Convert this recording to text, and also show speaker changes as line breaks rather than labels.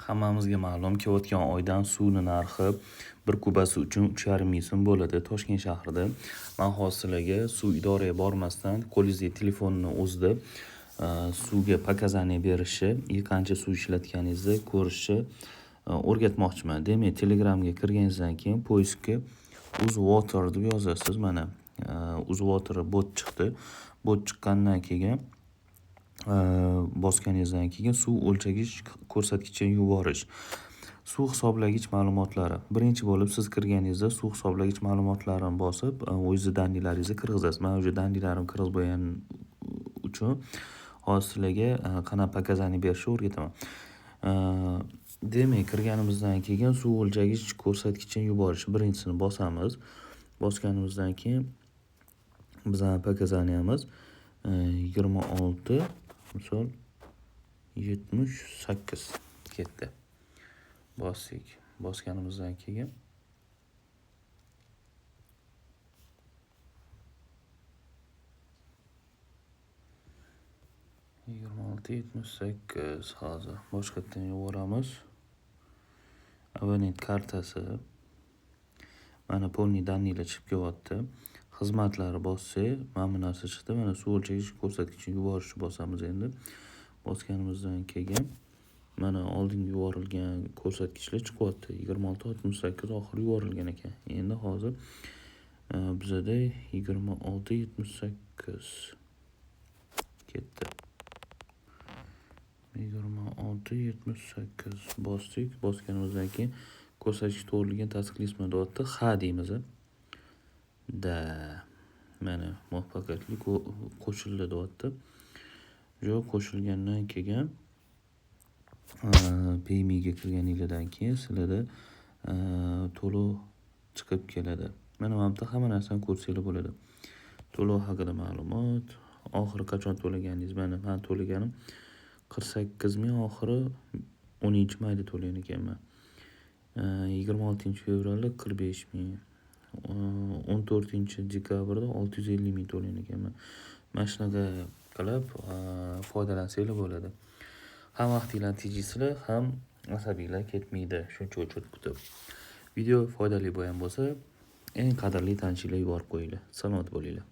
Hammamizga ma'lum, kelayotgan oydan suvni narxi bir kubasi uchun 3,5 ming so'm bo'ladi Toshkent shahrida. Men hozir sizlarga suv idoraga bormasdan qo'lingizdagi telefonni o'zida suvga показания berishi, qancha suv ishlatganingizni ko'rishni o'rgatmoqchiman. Demak, Telegramga kirganingizdan keyin поиск ga UzWater deb yozasiz. Mana UzWater bot chiqdi. Bot chiqqandan keyin bosganingizdan keyin suv o'lchagich ko'rsatkichini yuborish. Suv hisoblagich ma'lumotlari. Birinchi bo'lib siz kirganingizda suv hisoblagich ma'lumotlarini bosib, o'zingizni данный laringizni kirgizasiz. Men уже данный larimni kirgizib qo'yganim uchun hozir sizlarga qanaqa показания berishni o'rgataman. Demak, kirganimizdan keyin suv o'lchagich ko'rsatkichini yuborish birinchisini bosamiz. Bosganimizdan keyin bizning показания miz 26 misol 78 ketdi. Bosdik. Bosganimizdan keyin 26,78 hozir boshqatdan yuboramiz. Abonent kartasi. Mana полный данный lar chiqib kelyapti. Xizmatlar bossak, mana bu narsa chiqdi. Mana suv o'lchagich ko'rsatkichini yuborishni bosamiz endi. Bosganimizdan keyin mana oldingi yuborilgan ko'rsatkichlar chiqyapti. 26,68 oxiri yuborilgan ekan. Endi hozir bizada 26,78 ketdi. 26,78 bosdik. Bosganimizdan keyin ko'rsatkich to'g'riligini tasdiqlaysizmi deyapti. Ha deymiz. Da. Mana muvaffaqiyatli qo'shildi deyapti. Yo'q, qo'shilgandan keyin Payme'ga kirganinglardan keyin sizlarda to'lov chiqib keladi. Mana bu yerda hamma narsani ko'rsanglar bo'ladi. To'lov haqida ma'lumot, oxiri qachon to'laganingiz, mana men to'laganim 48 ming, oxiri 10-mayda to'lagan ekanman. 26-fevralda 45 ming, 14-dekabrda 650 ming to'lagan ekanman. Mana shunaqa qilib foydalansanglar bo'ladi. Ham vaqtinglarni tejaysizlar, ham asabinglar ketmaydi shuncha o'chirib kutib. Video foydali bo'lgan bo'lsa, eng qadrli tanishinglarga yuborib qo'yinglar. Salomat bo'linglar.